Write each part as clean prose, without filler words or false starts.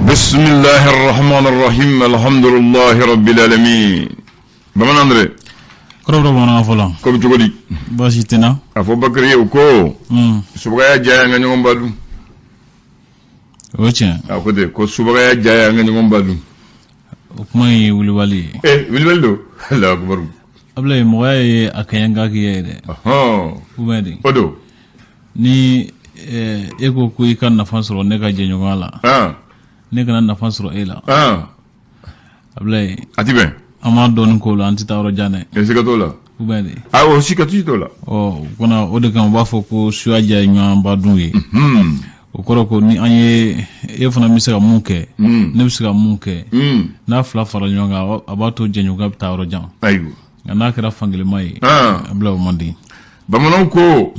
Bisimilahi rahmani rahim alhamdulilahi rabbil alamin. Bamanan Andre. Kɔrɔbɔrɔ bamanankan fɔlɔ. Ko bɛ cogo di? Baasi tɛ n na. A fɔ Bakari ye o ko. Subagaya diya ye an ka ɲɔgɔn ba dun. O ye tiɲɛ. A ko ten ko subagaya diya ye an ka ɲɔgɔn ba dun. O kuma in ye wulibali ye. Ee wulibali don. Alahu akibaru. Abulayi mɔgɔya ye a kɛɲɛ n ka k'i ye dɛ. Ɔhɔn. Ou bien de. O don. Ni e ko ko i ka nafa sɔrɔ ne ka jɛɲɔgɔnya la. Ne kana nafa sɔrɔ e la. Abulayi. A ti bɛn. An b'a dɔɔnin k'o la an tɛ taa yɔrɔ jan dɛ. Siga t'o la. Ou bien de. Awɔ siga t'o la. Ɔ o kɔnɔ o de kama u b'a fɔ ko suya diya ye ɲɔgɔn ba dun ye. O kɔrɔ ko ni an ye e fana bɛ se ka mun kɛ. Ne bɛ se ka mun kɛ. N'a fila fara ɲɔgɔn kan a b'a to jɛɲɔgɔnya bɛ taa yɔrɔ jan. Ayiwa. Nka n'a kɛra fankelenma ye. Abulayi o man di. Bamananw ko.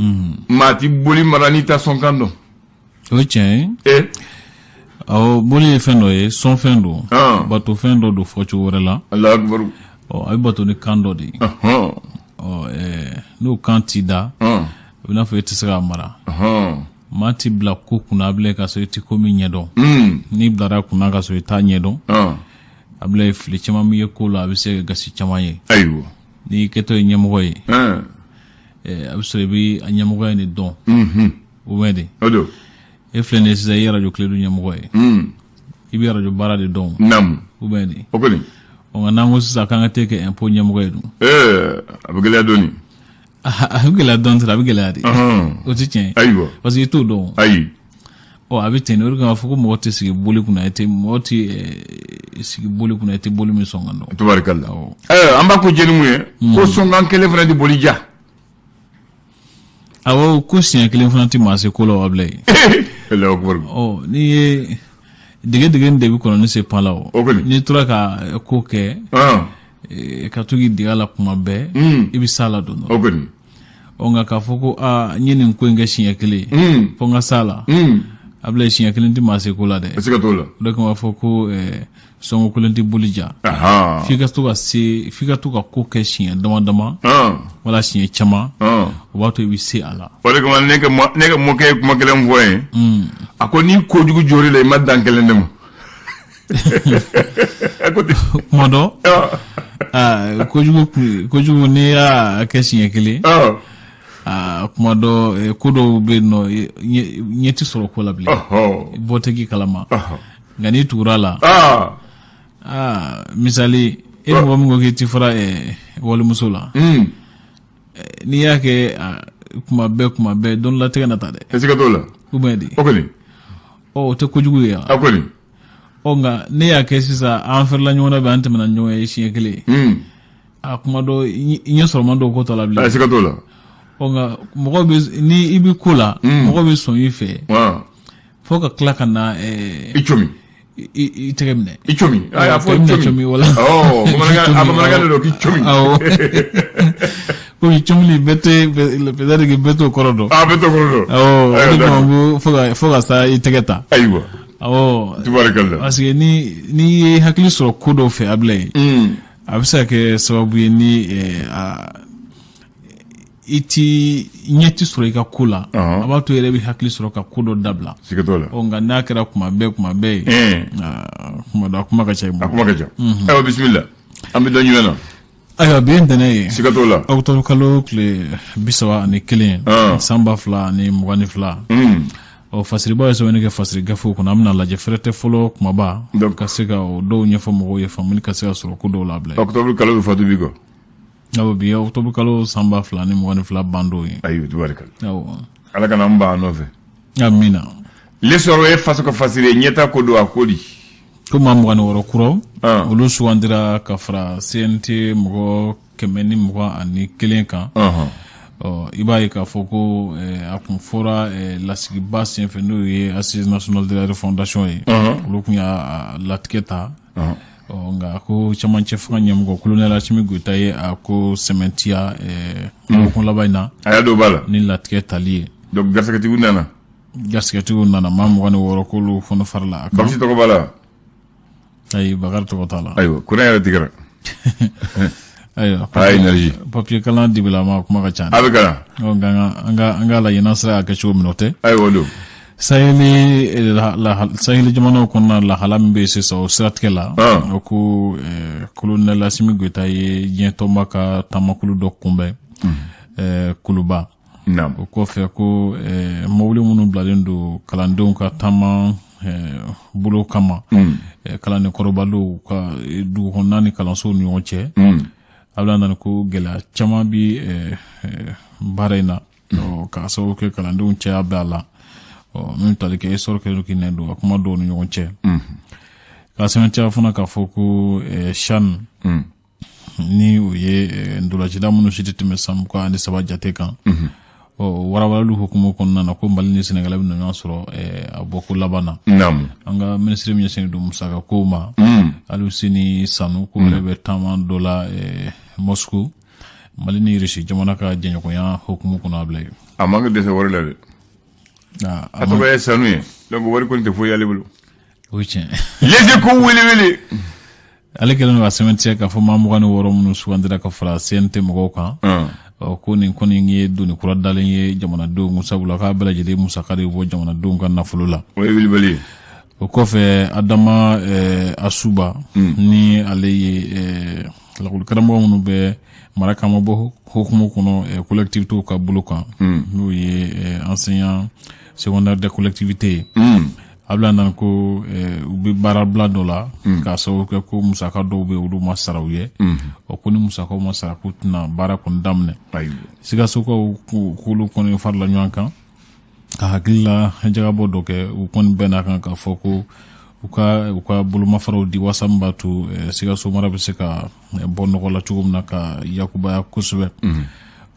Maa ti boli mara n'i t'a sɔnkan dɔn. O ye tiɲɛ ye. Ee. Awɔ boli ye fɛn dɔ ye sɔnfɛn don. Batofɛn dɔ don fɔcogo wɛrɛ la. Alahu akibaru. Ɔ a bɛ bato ni kan dɔ de ye. Ɔ n'o kan t'i da. A bɛ n'a fɔ e tɛ se k'a mara. Maa t'i bila ko kunna Abulayi k'a sɔrɔ i tɛ ko min ɲɛdɔn. N'i bilara kunna k'a sɔrɔ i t'a ɲɛdɔn. Abulayi fili caman bɛ ye ko la a bɛ se ka gasi caman ye. Ayiwa. N'i kɛtɔ ye ɲɛmɔgɔ ye. A bɛ sɔrɔ i bɛ a ɲɛmɔgɔya nin dɔn. Ou bien de. O don. E filɛ nin ye sisan i ye arajo Kiledu ɲɛmɔgɔ ye. I bɛ arajo baara de dɔn. Naamu. Ou bien de. O kɔni. Ɔ nka n'an ko sisan k'an ka t'e kɛ impôt ɲɛmɔgɔ ye dun. Ee a bɛ gɛlɛya dɔɔnin. A bɛ gɛlɛya dɔɔnin a bɛ gɛlɛya de. O tɛ tiɲɛ ye. Ayiwa. Parce que i t'o dɔn. Ayi. Ɔ a bɛ ten de o de kama fɔ ko mɔgɔ tɛ sigi boli kunna i tɛ mɔgɔ tɛ sigi boli kunna i tɛ boli min sɔnkan dɔn. Tubarikala. Ɛɛ an b'a kuncɛ ni mun ye. Ko sɔnkan kelen fana tɛ boli diya. Awɔ ko siɲɛ kelen fana tɛ maa se ko la o Abulayi. Alahu akibaru. Ɔ n'i ye dege dege de bɛ kɔnɔni se pan la o. O kɔni. N'i tora ka ko kɛ. Ka to k'i dege a la kuma bɛɛ. I bɛ s'a la don dɔ. O kɔni. Ɔ nka k'a fɔ ko aa n ye nin ko in kɛ siɲɛ kelen. Fo n ka s'a la. Abulayi siɲɛ kelen tɛ maa se ko la dɛ. Siga t'o la. O de kama fɔ ko sɔnko kelen tɛ boli ja. F'i ka to ka se f'i ka to ka ko kɛ siɲɛ dama dama. Wala siɲɛ caman. O b'a to i bɛ se a la. O de kama ne ka mɔkɛ ye kuma kelen fɔ n ye. A ko n'i kojugu jɔr'i la i ma dan kelen de ma. Kuma dɔ. Kojugu n'i y'a kɛ siɲɛ kelen. Kuma dɔ ko dɔw bɛ yen nɔ ɲɛ tɛ sɔrɔ ko la bilen. Bɔ tɛ k'i kalama. Nka n'i tugura a la. Misali e mɔgɔ min ko k'i ti fara walimuso la. N'i y'a kɛ kuma bɛɛ kuma bɛɛ don dɔ la tɛgɛ na taa dɛ. Siga t'o la. Ou bien de. O kɔni. Ɔ o tɛ kojugu ye wa. A kɔni. Ɔ nka ne y'a kɛ sisan an fɛrɛla ɲɔgɔn na bi an tɛmɛna ɲɔgɔn ye siɲɛ kelen. A kuma dɔ ɲɛ sɔrɔ man dɔw ko tɔ la bilen. Siga t'o la. Ɔ nka mɔgɔ bɛ ni i bɛ ko la. Mɔgɔ bɛ sɔn i fɛ. Fo ka tila ka na. I comi. I tɛgɛ minɛ. I comi. A fɔ i comi wala. A bamanankan de don k'i comi. Awɔ. Komi comili bɛɛ tɛ peut-être que bɛɛ t'o kɔrɔ dɔn. A bɛɛ t'o kɔrɔ dɔn. Awɔ o de kama ko fo ka sa i tɛgɛ ta. Ayiwa. Awɔ. Tubarikala. Parce que ni n'i ye hakili sɔrɔ ko dɔw fɛ Abulayi. A bɛ se ka kɛ sababu ye ni i ti ɲɛ ti sɔrɔ i ka ko la. A b'a to i yɛrɛ bɛ hakili sɔrɔ ka ko dɔ dabila. Siga t'o la. Ɔ nka n'a kɛra kuma bɛɛ kuma bɛɛ ye. Kuma dɔ a kuma ka ca i bolo. A kuma ka ca. Ayiwa bisimila. An bɛ dɔ ɲini na. Ayiwa bi ye ntɛnɛn ye. Siga t'o la. Octobre kalo tile 31 san 2022. Ɔ fasiribaw ye sɛbɛnni kɛ fasiri gafew kɔnɔ an bɛna lajɛ fɛrɛ tɛ fɔlɔ kumaba. Ka se ka o dɔw ɲɛfɔ mɔgɔw ye faamuli ka se ka sɔrɔ ko dɔw la Abulayi. Octobre kalo bɛ fatu bi kɔ. Awɔ bi ye octobre kalo san 2022 bandon ye. Ayiwa tubarikala. Awɔ. Ala kana an ban a nɔfɛ. Amina. L'essor ye faso ka fasiri ye ɲɛta ko don a ko di. Ko maa 26 kuraw. Olu sugandira ka fara CNT mɔgɔ 121 kan. Ɔ i b'a ye k'a fɔ ko a kun fɔra lasigiba senfɛ n'o ye Assise nationale de la refondation ye. Olu kun y'a latigɛ ta. Ɔ nka ko cɛmancɛ fanga ɲɛmɔgɔ colonel Asimi Goyita ye a ko sɛmɛntiya lɔgɔkun laban in na. A y'a don ba la. Ni latigɛ tali ye. Donc garisɛgɛtigiw nana. Garisɛgɛtigiw nana maa 26 k'olu fana farala a kan. Bakisi tɔgɔ b'a la. Ayi Bakari tɔgɔ t'a la. Ayiwa courant yɛrɛ tigɛra. Ayiwa a énergie. Papier kalan dibilama kuma ka ca. A bɛ kalan. Ɔ nka an ka an k'a lajɛ n'an sera k'a kɛ cogo min na o tɛ. Ayiwa o don. Saheli jamanaw kɔnɔna lahala min bɛ sisan, o siratigɛ la, o ko colonel Asimi Goyita ye diɲɛ tɔnba ka taamakulu dɔ kunbɛn Kuluba. O kɔfɛ, ko mobili minnu bilalen don kalandenw ka taama bolo kama, kalanden kɔrɔbalenw ka dugu kɔnɔna ni kalansow ni ɲɔgɔn cɛ, a bɛna nana ko gɛlɛya caman bi baara in na, k'a sababu kɛ kalandenw caya bɛ a la. Min tali kɛ essor kɛlen k'i nɛn don a kuma dɔw ni ɲɔgɔn cɛ. K'a sɛbɛntiya fana k'a fɔ ko CHAN, ni o ye ntolacila minnu si tɛ tɛmɛ san 23 jate kan, ɔ warawalali hukumu kɔnɔna na, ko Mali ni Senegal bɛna ɲɔgɔn sɔrɔ a bɔko laban na. An ka minisiri min ɲɛsinnen don musaka kow ma, Aluseni Sanu, ko yɛrɛ bɛ taama dɔ la Moscou, Mali ni Irisi jamana ka jɛɲɔgɔnya hukumu kɔnɔ a bila yen. A man ka dɛsɛ wari la dɛ. A tɔgɔ ye Sanu ye, donc wari kɔni tɛ foyi y'ale bolo. O ye tiɲɛ. Les Échos wele wele. Ale kɛlen don ka sɛbɛntiya k'a fɔ maa 26 minnu sugandira ka fara CNT mɔgɔw kan, ko nin kɔni ye doni kura dalen ye jamanadenw kun, sabula k'a bɛɛ lajɛlen musaka de bɔ jamanadenw ka nafolo la. O ye wulibali ye. O kɔfɛ, Adama Asuba, ni ale ye lakɔlikaramɔgɔ minnu bɛ mara kama bɔ hukumu kɔnɔ collectivités ka bolo kan, n'o ye enseignant secondaire des collectivités ye, a bɛna nana ko u bɛ baarabila dɔ la k'a sababu kɛ ko musaka dɔw bɛ, olu ma sara u ye. Ɔ ko ni musakaw ma sara, k'u tɛna baara kɔni daminɛ. Sikasokaw k'olu kɔni farala ɲɔgɔn kan ka hakilila jagabɔ dɔ kɛ. U kɔni bɛn'a kan k'a fɔ ko u ka bolomafaraw di wasa min b'a to Sikaso mara bɛ se ka bɔ nɔgɔ la cogo min na ka yakubaya kosɛbɛ.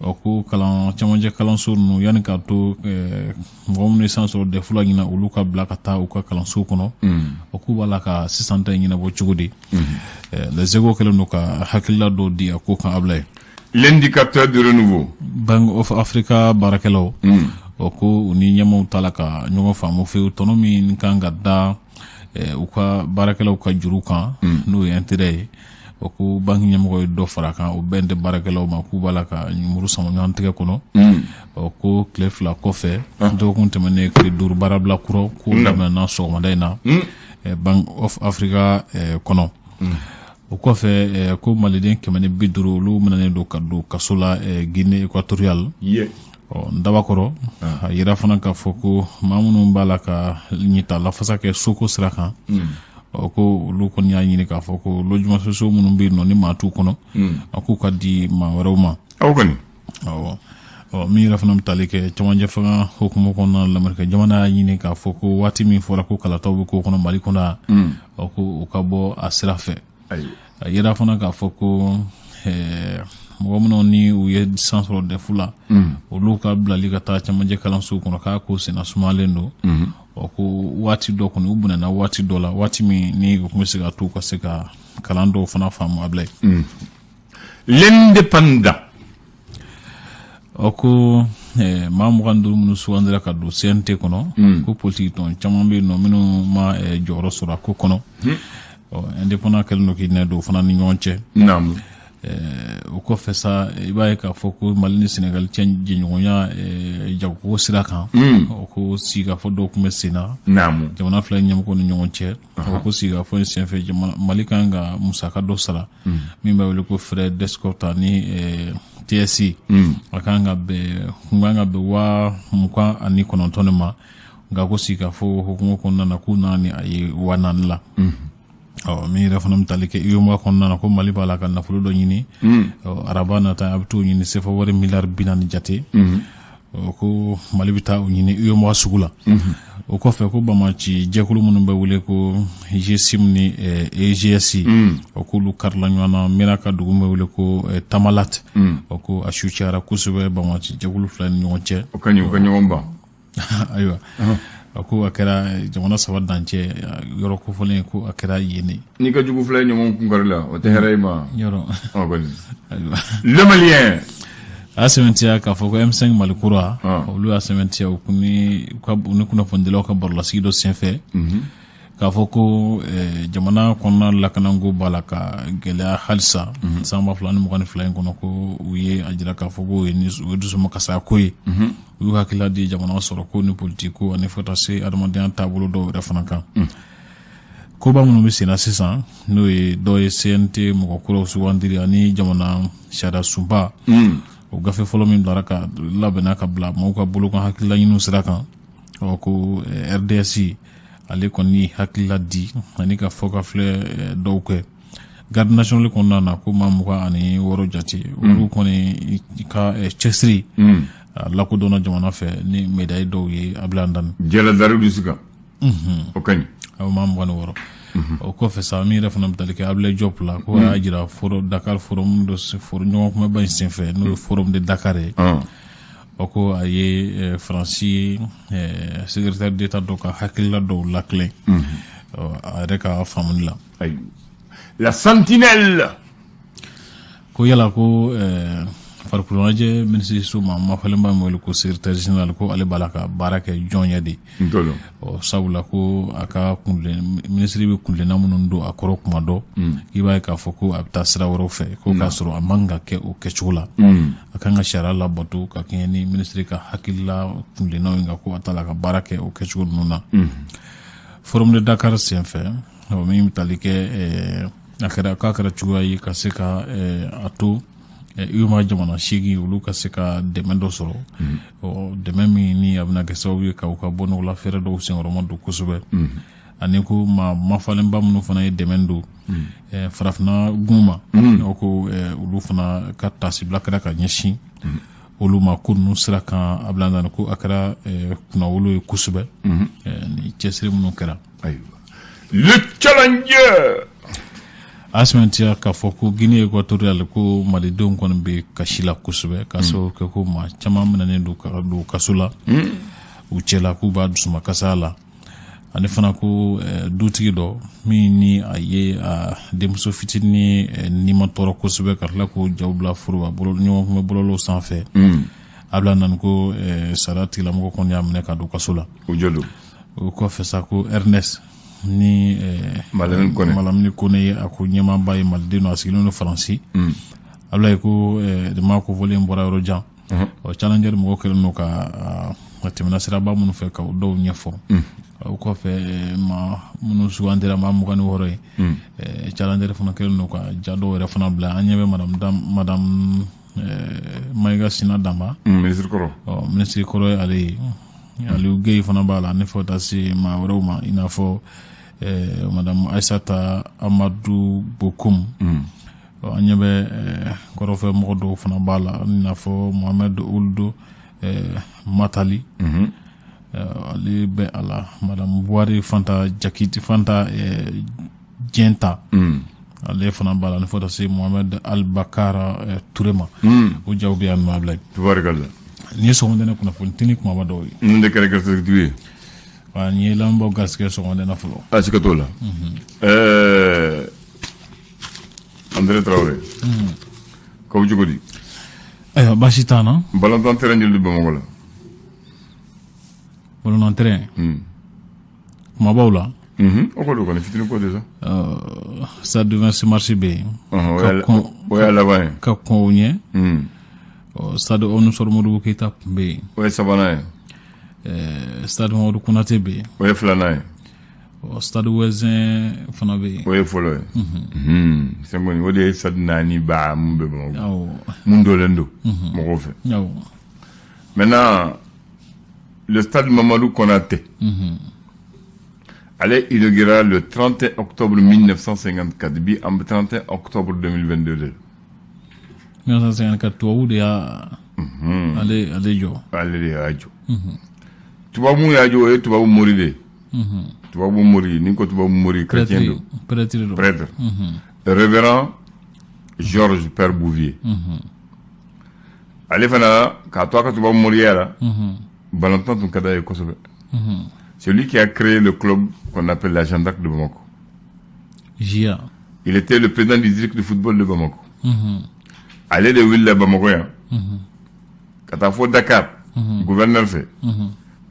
Ɔ ko kalan camancɛ kalanso ninnu, yanni k'a to mɔgɔ minnu ye san sɔrɔ DEF la ɲina, olu ka bila ka taa u ka kalanso kɔnɔ. O k'u b'a la ka sisan ta in ɲɛnabɔ cogo di? Les Échos kɛlen don ka hakilila dɔw di a ko kan, Ablaye. L'indicateur de renouveau. Bank of Africa baarakɛlaw, o ko u ni ɲɛmaaw ta la ka ɲɔgɔn faamu fewu tɔnɔ min kan ka da u ka baarakɛlaw ka juru kan, n'o ye intérêt ye. O ko banki ɲɛmɔgɔ ye dɔ fara kan, o bɛn tɛ baarakɛlaw ma, k'u b'a la ka muru sama ɲɔgɔn tigɛ kɔnɔ. Ɔ ko tile 2 kɔfɛ, dɔgɔkun tɛmɛnen, tile 5 baarabila kura k'o daminɛna sɔgɔmada in na Bank of Africa kɔnɔ. O kɔfɛ, ko maliden 150, olu minɛnen don ka don kaso la Guinée équatoriale. Ɔ Ndabakɔrɔ, a yira fana k'a fɔ ko maa minnu b'a la ka ɲita lafasa kɛ soko sira kan, ɔ ko olu kɔni y'a ɲini k'a fɔ ko logement sociaux minnu bɛ yen nɔ ni maa t'u kɔnɔ, a k'u ka di maa wɛrɛw ma. Aw kɔni. Awɔ, ɔ min yɛrɛ fana bɛ tali kɛ camancɛ fanga hukumu kɔnɔna la, Lamerikɛn jamana y'a ɲini k'a fɔ ko waati min fɔra ko kalataw bɛ k'o kɔnɔ Mali kɔnɔ yan, ɔ ko u ka bɔ a sira fɛ. A yira fana k'a fɔ ko mɔgɔ minnu ni u ye san sɔrɔ DEF la, olu ka bilali ka taa camancɛ kalansow kɔnɔ, k'a ko senna sumalen don. Ɔ ko waati dɔ kɔni, u bonyana waati dɔ la, waati min ni u tun bɛ se ka to ka se ka kalan dɔw fana faamu, a bila yen. L'indépendant. Ɔ ko maa 25 minnu sugandira ka don CNT kɔnɔ, ko politiki tɔn caman bɛ yen nɔ minnu ma jɔyɔrɔ sɔrɔ a ko kɔnɔ. Ɔ indépendant kɛlen don k'i nɛ don o fana ni ɲɔgɔn cɛ. O kɔfɛ sa, i b'a ye k'a fɔ ko Mali ni Senegali cɛ jɛɲɔgɔnya jagoko sira kan, o ko sigikafɔ dɔw tun bɛ sen na jamana fila ɲɛmɔgɔw ni ɲɔgɔn cɛ. O ko sigikafɔ in senfɛ, Mali kan ka musaka dɔ sara min b'a wele ko frais d'escorte ni TSI. A kan ka bɛn kun kan ka bɛn 29,000 de ma, nka ko sigikafɔ hukumu kɔnɔna na, k'u nana ni a ye 4000 la. Ɔ min yɛrɛ fana bɛ tali kɛ UEMOA kɔnɔna na, ko Mali b'a la ka nafolo dɔ ɲini. Araba nata, a bɛ t'o ɲini, CFA wari miliyari 40 jate. Ko Mali bɛ taa o ɲini UEMOA sugu la. O kɔfɛ, ko bamaci jɛkulu minnu bɛ wele ko GSIM ni EGS, o k'olu karila ɲɔgɔn na Mena ka dugu bɛ wele ko Tamalat. O ko a su cayara kosɛbɛ bamaci jɛkulu fila ni ɲɔgɔn cɛ. O ka ɲi, u ka ɲɔgɔn ban. Ayiwa, a ko a kɛra jamana saba dancɛ yɔrɔ kofɔlen, ko a kɛra yen de. N'i ka jugu fila ye ɲɔgɔn kunkari la, o tɛ hɛrɛ ye ma. Yɔrɔ. Ɔ kɔni. Ayiwa. Le Malien. A y'a sɛbɛntiya k'a fɔ ko M5 Mali kura, olu y'a sɛbɛntiya u ni u ni kunnafonidilaw ka barolasigi dɔ senfɛ. K'a fɔ ko jamana kɔnɔna lakananko b'a la ka gɛlɛya halisa san 2022 in kɔnɔ, ko u ye a jira k'a fɔ ko o ye dusumakasa ko ye. U y'u hakilila di jamana sɔrɔ ko ni politiki ko ani fo ka taa se adamadenya taabolo dɔw yɛrɛ fana kan. Koba minnu bɛ senna sisan, n'o ye dɔw ye CNT mɔgɔ kuraw sugandili ani jamana sariya sunba, o gafe fɔlɔ min bilara ka labɛnna ka bila maaw ka bolo kan hakilila ɲiniw sira kan, ɔ ko RDS ale kɔni hakilila di ani ka fɔ ka filɛ dɔw kɛ garde nationale kɔnɔna na, ko maa 26 jate, olu kɔni ka cɛsiri a lakodɔnna jamana fɛ ni médaille dɔw ye. Abila Dani. Jɛlɛ dariw dusu kan, o ka ɲi. Aw maa 26. O kɔfɛ sa, min yɛrɛ fana bɛ tali kɛ Abdoulaye Diop la, ko a y'a jira forum Dakar, forum dɔ forum ɲɔgɔn kunbɛba in senfɛ, n'o ye forum de Dakar ye, o ko a ye Faransi secrétaire d'État dɔ ka hakilila dɔw lakilen a yɛrɛ ka faamuli la. La Sentinelle. Ko yala ko farikolo ɲɛnajɛ minisiriso ma mafalenba min wele ko secrétaire général, ko ale b'a la ka baara kɛ jɔn ye de? Ɔ sabula ko a ka minisiri bɛ kuntilenna minnu don a kɔrɔ kuma dɔ, i b'a ye k'a fɔ ko a bɛ taa sira wɛrɛw fɛ, ko k'a sɔrɔ a man ka kɛ o kɛcogo la, a kan ka sariya labato ka kɛɲɛ ni minisiri ka hakilila kuntilennaw ye, nka ko a t'a la ka baara kɛ o kɛcogo ninnu na. Forum de Dakar senfɛ, min bɛ tali kɛ a kɛra k'a kɛra cogoya ye ka se ka a to UEMOA jamana 8 olu ka se ka dɛmɛ dɔ sɔrɔ, dɛmɛ min ni a bɛna kɛ sababu ye ka u ka bɔ nɔgɔla fɛɛrɛ dɔw senkɔrɔma don kosɛbɛ, ani ko maa mafalenba minnu fana ye dɛmɛ don farafinna gun ma, o ko olu fana ka taasibila kɛra ka ɲɛsin olu ma ko ninnu sira kan. Abila Dani, ko a kɛra kunnawolo ye kosɛbɛ ni cɛsiri minnu kɛra. Le Challenger. A sɛmɛntiya k'a fɔ ko Guinée équatoriale, ko malidenw kɔni bɛ kasi la kosɛbɛ, k'a sababu kɛ ko maa caman minɛnen don ka don kaso la u cɛla, k'u b'a dusumakasa la, ani fana ko dutigi dɔ min ni a ye a denmuso fitinin nima tɔɔrɔ kosɛbɛ ka tila k'o jaw bila foroba bolo ɲɔgɔn kun bɛ bɔlɔlɔw sanfɛ. Abila Nani, ko sariya tigilamɔgɔ kɔni y'a minɛ ka don kaso la. O jɔ don. O kɔfɛ sa, ko Ernest ni Malamine Kone. Malamine Kone ye a ko ɲɛmaaba ye, maliden don, a sigilen don Faransi. Abila ko maa ko fɔlen bɔra yɔrɔ jan. Ɔ Challenger mɔgɔw kɛlen don ka a tɛmɛna siraba minnu fɛ ka o dɔw ɲɛfɔ. O kɔfɛ, maa minnu sugandira, maa 26 ye, Challenger fana kɛlen don ka ja dɔw yɛrɛ fana bila. An ɲɛ bɛ madame Mayiga Sina Danba. Minisiri kɔrɔ. Ɔ minisiri kɔrɔ ye ale ye. Aliou Gueye fana b'a la, ni fo ka taa se maa wɛrɛw ma, i n'a fɔ madame Aïssata Amadou Bokoum. An ɲɛ bɛ kɔrɔfɛ mɔgɔ dɔw fana b'a la, i n'a fɔ Mohamed Ould Matali, ale bɛ a la, madame Buhari Fanta Jakite Fanta Jɛnta, ale fana b'a la, ni fo ka taa se Mohamed Albakara Touré ma. O jaw bɛ yan nɔ, Ablaye. Tubarikalla. Nin ye sɔgɔmada kunnafoni tini kumaba dɔw ye. Ninnu de kɛra garisɛgɛtigi ye. Wa nin ye lamɛnbaaw garisɛgɛ sɔgɔmada fɔlɔ. A siga t'o la. André Traoré, k'aw cogo di? Ayiwa, baasi t'an na. Balontan terrain joli bɛ Bamakɔ la? Balontan terrain kumabaw la. O kɔni kɔni fitinin ko de sa. Stade du 26 mars bɛ yen. O y'a laban ye. Ka kɔn o ɲɛ, stade Omnisports Modibo Keyita tun bɛ yen. O ye sabanan ye. Stade Mamadu Konate bɛ yen. O ye filanan ye. Stade Ouezzin fana bɛ yen. O ye fɔlɔ ye. Sisan kɔni, o de ye stade naani ba mun bɛ Bamakɔ. Mun dɔlen don mɔgɔw fɛ. Maintenant, le stade Mamadou Konaté, ale inaugurera le 31 octobre 1954, bi an bɛ 31 octobre 2022 de la. 1954, tubabu de y'a ale jɔ. Ale de y'a jɔ. Tubabu mun y'a jɔ, o ye tubabu mori de ye. Tubabu mori, ni ko tubabu mori, chrétien don. Prêtre don. Prêtre. Révérend Georges Père Bouvier. Ale fana k'a to a ka tubabu moriya la, balontan tun ka d'a ye kosɛbɛ. C'est lui qui a créé le club qu'on appelle la Jeanne d'Arc de Bamako. JA. Il était le président du district de football de Bamako. Ale de wulila Bamako yan ka taa fo Dakar, gouverneur fɛ.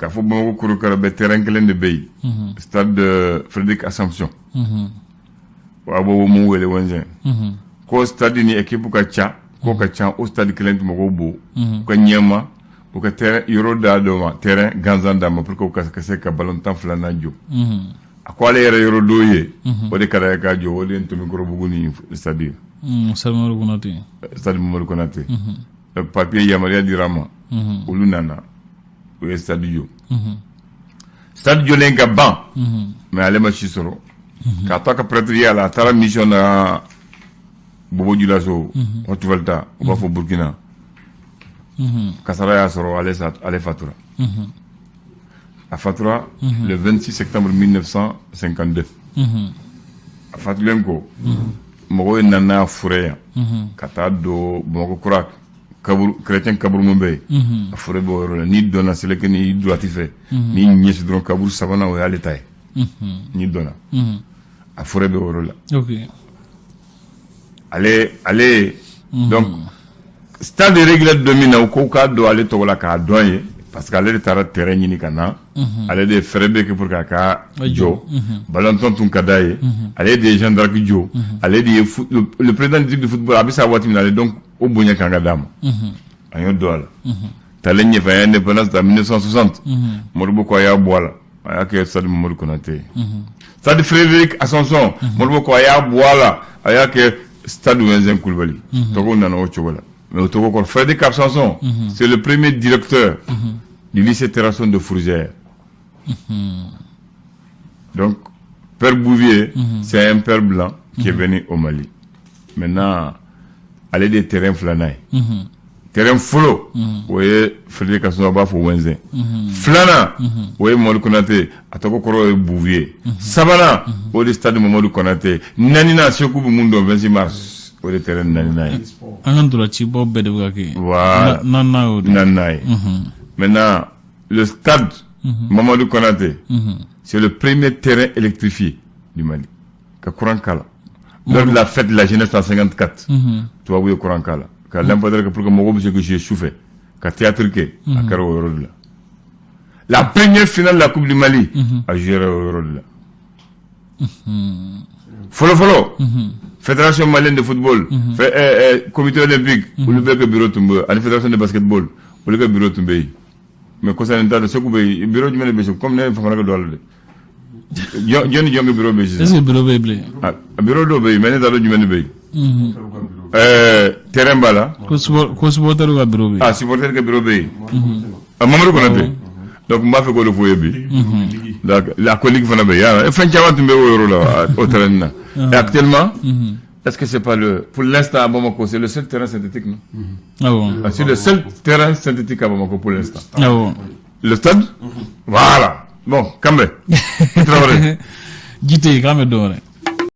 K'a fɔ Bamakɔ korokara bɛɛ, terrain kelen de bɛ yen, stade de Frédéric Assomption. O a b'o mun wele Wɛnzɛn ko stade ni équipe ka ca, ko ka ca o stade kelen tun mɔgɔw bo u ka ɲɛma, u ka terrain yɔrɔ d'a dɔ ma, terrain gansan d'a ma pour que u ka se ka ballon tan filanan jɔ. A ko ale yɛrɛ yɔrɔ dɔw ye, o de ka d'a ye k'a jɔ, o de ye Ntomikɔrɔbugu ni stade ye. Stade Mamadu Konate. Stade Mamadu Konate. Donc papier yamaruya dira a ma, olu nana, u ye stade jɔ. Stade jɔlen ka ban, mais ale ma si sɔrɔ k'a to a ka prêtre la. A taara mission na Bobo Julaso, Haute-Volta, u b'a fɔ Burkina. Kasara y'a sɔrɔ, ale sa, ale fatura. A fatura le 26 septembre 1952. A fatulen ko, mɔgɔw nana fure yan ka taa don Bamakɔ kura kaburu, chrétien kaburu mun bɛ yen, a fure bɛ o yɔrɔ la. N'i donna seleke ni droite fɛ, n'i ɲɛsin dɔrɔn, kaburu sabanan, o y'ale ta ye. N'i donna, a fure bɛ o yɔrɔ la. Ale donc stade régulier don min na, u ko k'a don ale tɔgɔ la k'a dɔn ye, parce que ale de taara terrain ɲini ka na, ale de ye fɛɛrɛ bɛɛ kɛ pour que a ka jɔ. Ballon tun ka d'a ye, ale de ye Jeanne d'Arc jɔ, ale de ye le président du de football. A bɛ sa waati min na, ale donc o bonya kan ka d'a ma, an y'o don a la. Talen ɲɛfɛ, an ye indépendance ta 1960, Modibo ko a y'a bɔ a la, a y'a kɛ stade Mamadu Konate ye. Stade Frédéric Assomption, Modibo ko a y'a bɔ a la, a y'a kɛ stade Wɛnzɛn Kulubali. Tɔgɔw nana o cogo la, mais o tɔgɔ kɔrɔ, Frédéric Assomption, c'est le premier directeur du lycée Terrasson de Fougères. Donc Père Bouvier, c'est un père blanc qui est venu au Mali. Maintenant, ale de ye terrain filanan ye. Terrain fɔlɔ, o ye Frédéric Assomption, a b'a fɔ Wɛnzɛn. Filanan, o ye Mamadu Konate, a tɔgɔ kɔrɔ ye Bouvier. Sabanan, o de stade Mamadu Konate. Naaninan, Seku bɛ mun dɔn, 26 mars, o de terrain naaninan ye. An ka ntolacibaw bɛɛ de bɛ ka kɛ. Voilà. Naaninan y'o de. Naaninan ye. Maintenant, le stade Mamadou Konate, c'est le premier terrain électrifié du Mali ka courant k'a la. Lors de la fête de la jeunesse en 54, tubabu ye courant k'a la ka lampadaire kɛ pour que mɔgɔw bɛ se ka jouer su fɛ, ka théâtre kɛ. A kɛra o yɔrɔ de la. La première finale de la Coupe du Mali a joué o yɔrɔ de la. Fɔlɔ fɔlɔ, Fédération malienne de football, comité olympique, olu bɛɛ ka bureau tun bɛ yen, ani fédération de basketball, olu ka bureau tun bɛ yen. Mais kɔsa in t'a dɔn Segu bɛ yen, bureau jumɛn de bɛ yen? Comme ne fanga ka don a la dɛ, jɔn ni jɔn ka bureau bɛ yen Est ce sisan? que bureau bɛ yen bilen? Ah, bureau dɔw bɛ yen, mais ne t'a dɔn jumɛn de bɛ yen. Terrain b'a la. Ko supporter ka bureau bɛ yen. Ah, supporter ka bureau bɛ yen. Ah, Mamadu Konate. Donc n b'a fɛ k'o de f'u ye bi. Donc la ligue fana bɛ yen yala, fɛn caman tun bɛ o yɔrɔ la, o terrain na. Et actuellement, est-ce que c'est pas le, pour l'instant à Bamako, c'est le seul terrain synthétique, non? Awɔ. Ah, c'est le seul terrain synthétique à Bamako pour l'instant. Awɔ. Le stade, voilà. Bon, Kanbɛ Traoré. Ji tɛ yen k'an bɛ dɔ wɛrɛ.